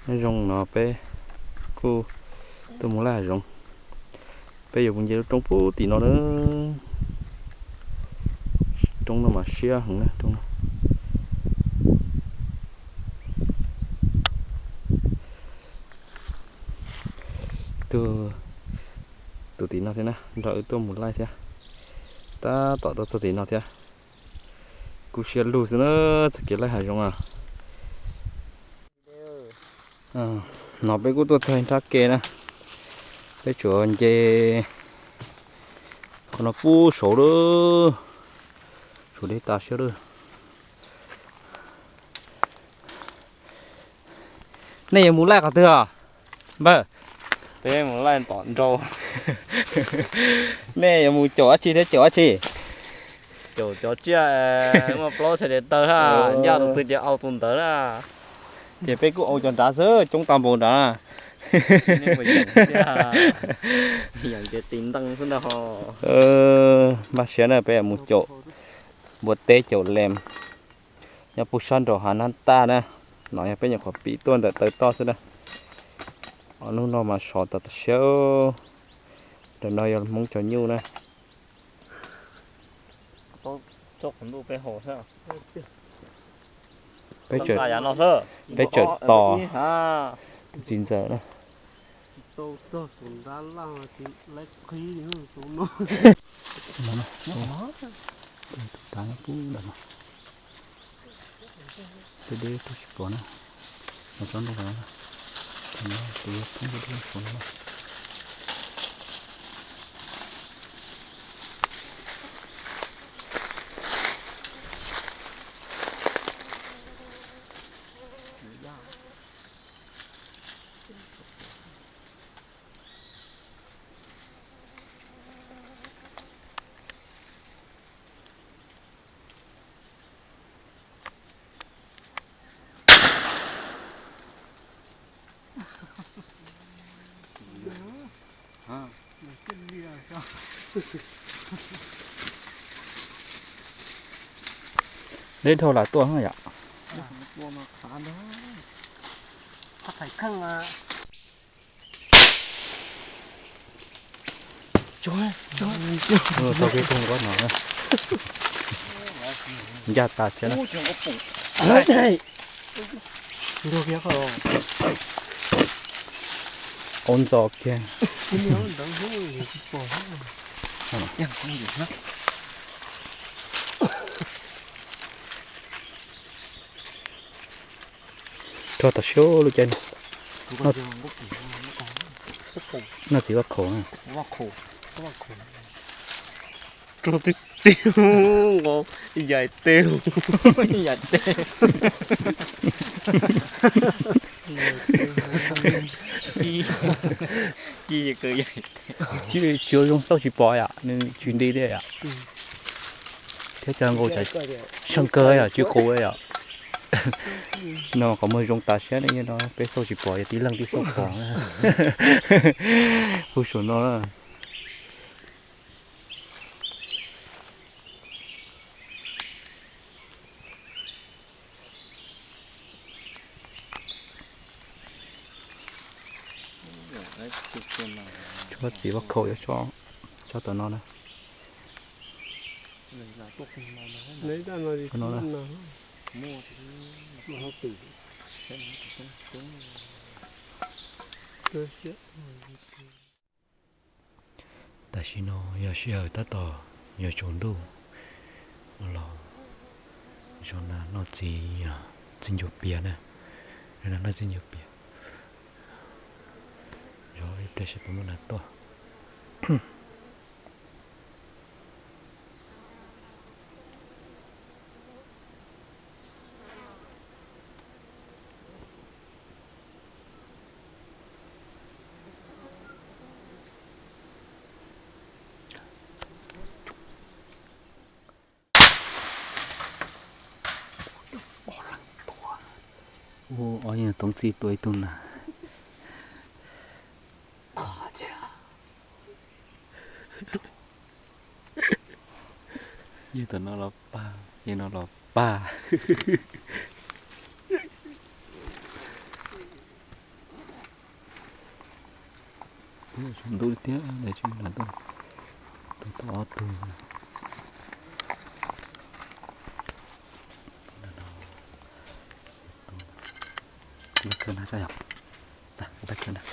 Nyob zoo no peb kuj tuaj mus laij hav zoov. Peb yuav mus nce lub roob pub tim no na. Roob no mas siab heev na, roob no. Tus, tus tim no thiab na, nrog wb tuaj mus laij thiab. Tab tom tuaj txog tim no thiab. Kuj siab lug xwb na, txoj kev laij hav zoov a. No peb kuj tuaj txog nrab ke na. Peb tsuas nce qhov no pub saud lawm, saud deb tas siab lawm. Nej yuav mus laij qhov twg os npawg? Peb mus laij tom nraud. Nej yuav mus caum dab tsi thiab caum dab tsi? Caum cov tsiaj muaj plaub txhais tes taw na, ncaj tus twg ces au tus ntawd na. Ces peb kuj au cov nrad xwb, coob tag npaum nrad na. Yeem ces tis nteej xwb ntag ho. Npaj siab na, peb mus caum npua teb caum lees nyob pug sab nraum hav nab taj na. No yog peb nyuam qhuav pib tuaj ntawm taw toj xwb na. Ob hnub no mas sov tas tas siab. Ntawm no yog Hmoob cov nyuj na. Peb tseem tos tus txiv ntxawm na. Tus tav nyob pub ntawm no. Deb deb twb tsis pom na. Nov tsob ntoo no, tus poob deb deb pom no. Neb dhau lam tuaj yom. Tau peb koog nkob no na. Ncaj tas thiab na. Au ntxo kiag. Rog tas siab lub caij no. Noj txiv vaj khaum na. Rog tib tib, yaim teb, yaim teb. Ci, ci kaw yaim teb. Tsis, tsis ua zoo xauj tsis pom yom, nws tsis nti thiab yom. Thiab cov nkaus cov seej kawg yom, tsis qus yom. No qhov muag zoo tas siab ne, no peb xauj tsis pom, yog tib leeg tib xauj pom. Hu saum no na. Tsob txiv vaj khaum yuav tsob, tsob tom no na. Tsob no na. Tam sim no yog sij hawm tab tom yuav tsaus ntuj los, zov nas noj txiv, txiv ncuav pias na, zov nas noj txiv ncuav pias, zov ib pliag seb puas muaj nas tuaj. Ua ob yeej toov txij tua ib tug nas. Yog tom no los pag, yog no los pag. Tsaus ntuj li thiab, tsis muaj nas tuaj, tua tau ob tug. Khawb nag tso yom. Khawb nag, khawb nag.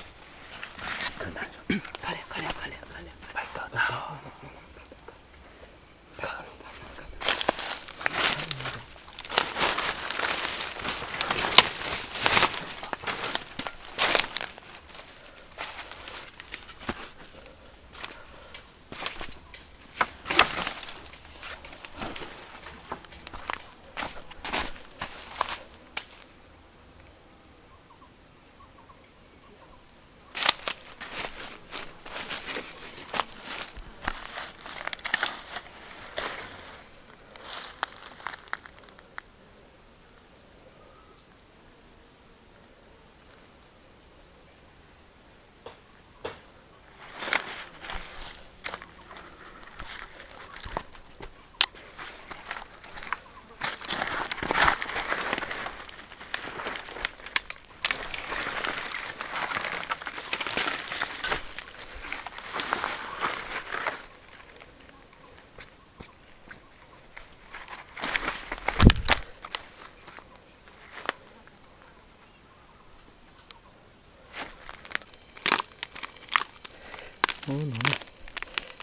Ub, no na,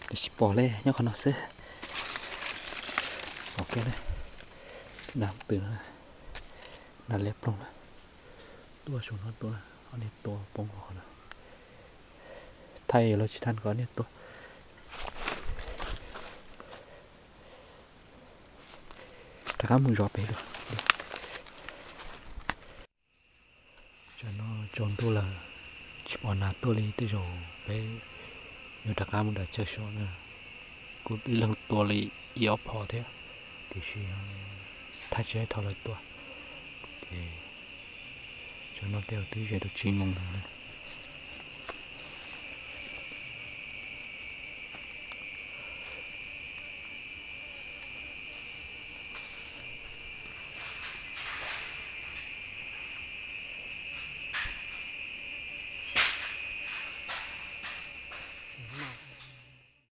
nws tsis pom li, nyob qhov no xwb. Pom kiag na, nag twm, nag liab ploog na. Tuaj saum no tuaj, ob niag tua poob qhov no. Thaij los tsis thaij kom ob niag tua. Rov qab mus zov pem dua. Tam no tsaus ntuj lawm, tsis pom nas tuaj li, tej zaum peb yuav rov qab mus nram chaw so na. Kuj ib leeg tua li ib ob phom thiab, tiam sis thaj tsam thaum lawv tua, ces tam no tej zaum twb ze rau tsib moos lawm.